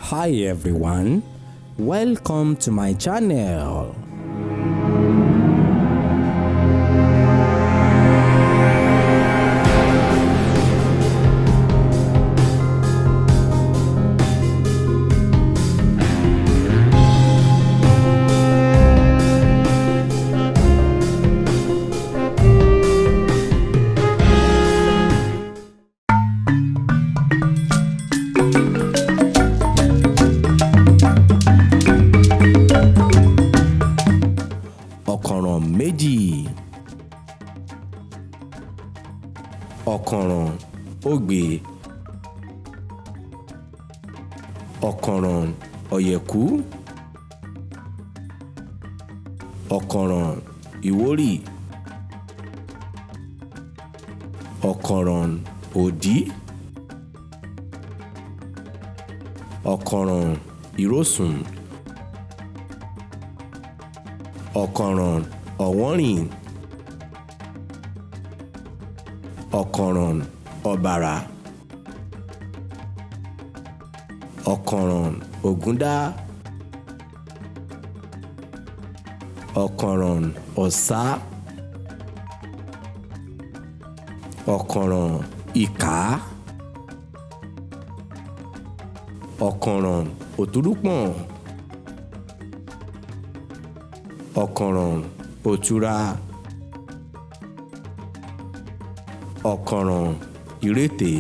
Hi everyone, welcome to my channel. Ọ̀kànràn méjì. Ọ̀kànràn ògbè. Ọ̀kànràn ọ̀yẹ̀kú. Ọ̀kànràn ìwórì. Ọ̀kànràn òdí. Ọ̀kànràn ìrósùn. Ọ̀kànràn ọ̀wọ́nrìn. Ọ̀kànràn ọ̀bàrà. Ọ̀kànràn ògúndá. Ọ̀kànràn ọ̀sá. Ọ̀kànràn ìká. Ọ̀kànràn òtúrúpọ̀n. Ọ̀kànràn òtura. Ọ̀kànràn ìrètè.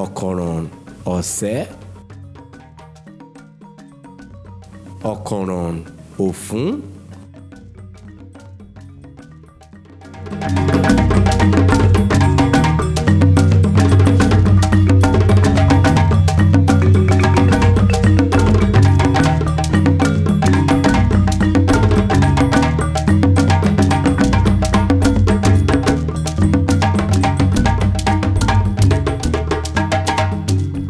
Ọ̀kànràn ọ̀sẹ́. Ọ̀kànràn òfún.